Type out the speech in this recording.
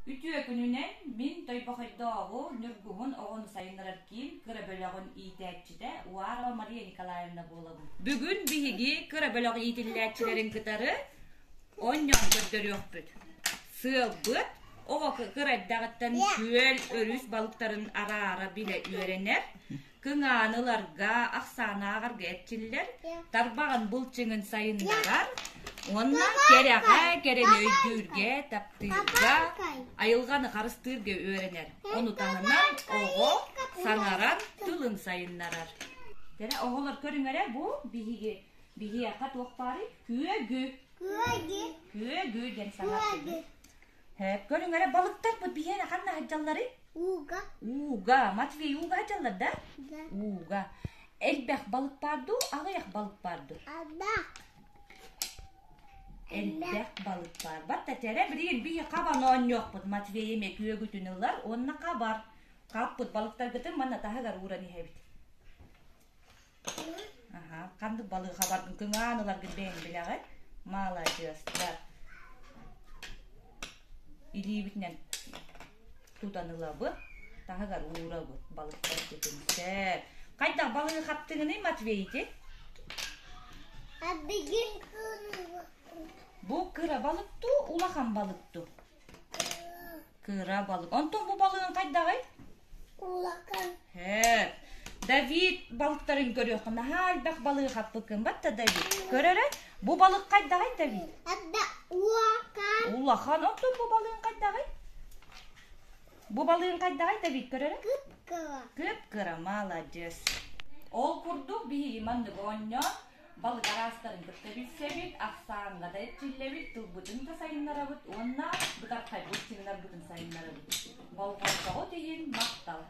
Үтүө күнүнэн мин Тойбохойдооҕу Ньургуһун оҕону сайыннарар киин кыра бөлөҕүн иитээччитэ Уарова Мария Николаевна буолабын. Бүгүн биһиги кыра бөлөх иитиллээччилэрин кытары оонньоон көрдөрүөхпүт. Сыалбыт оҕо кыра эрдэҕиттэн күөл, өрүс балыктарын араара билэ үөрэнэр, Кыҥаан ыларга, ахсааны ааҕарга эрчиллэр, тарбаҕын былчыҥын сайыннарар уонна кэрэҕэ, кэрэни өйдүүргэ, таптыырга, айылҕаны харыстыырга үөрэнэр. Ону таһынан оҕо саҥарар, тылын сайыннарар. Кэрэ оҕолор көрүҥ эрэ бу биһиги биһиэхэ туох баарый? Күөгү. Күөгү. Күөгү диэн саҥардыбыт. Көрүҥ эрэ балыктарбыт биһиэнэ ханна сылдьалларый? Ууга. Ууга. Матвей ууга сылдьаллар да? Да. Ууга. Элбэх балык баар дуу, аҕыйах балык баар дуу? Элбэх. Элбэх балык баар. Батта тэрэ билигин биһи хабан оонньуохпут. Матвей эмиэ күөгүтүн ылар уонна хабар. Хаппыт балыктаргытын манна таһыгар ууран иһэбит. Аһа, ханнык балыгы хабаргын кыҥаан ыларгын бэйэҥ билэҕин. Маладьыастар. Илиибитинэн тутан ылабыт, таһыгар уурабыт балыктарбытын. Сөп. Хайдах балыгы хаптыҥыный, Матвей ити? Бу кыра балык дуу, улахан балык дуу? Кыра балык. Онтон бу балыгын хайдаҕый? Улахан. Һэ. Давид балыктарын көрүөххэ наһаа элбэх балыгы хаппыккын батта Давид. Көр эрэ, бу балык хайдаҕый Давид? Адда улахан. Улахан. Онтон бу балыгын хайдаҕый? Бу балыгын хайдаҕый Давид көр эрэ? Кып-кыра. Кып-кыра, маладьыас. Ол курдук биһиги маннык оонньоон Балык араастарын кытта билсэбит, ахсааҥҥа да эрчиллэбит, тылбытын да сайыннарабыт уонна бытархайбыт сыҥнарбытын сайыннарабыт. Болҕомтоҕут иһин махтал!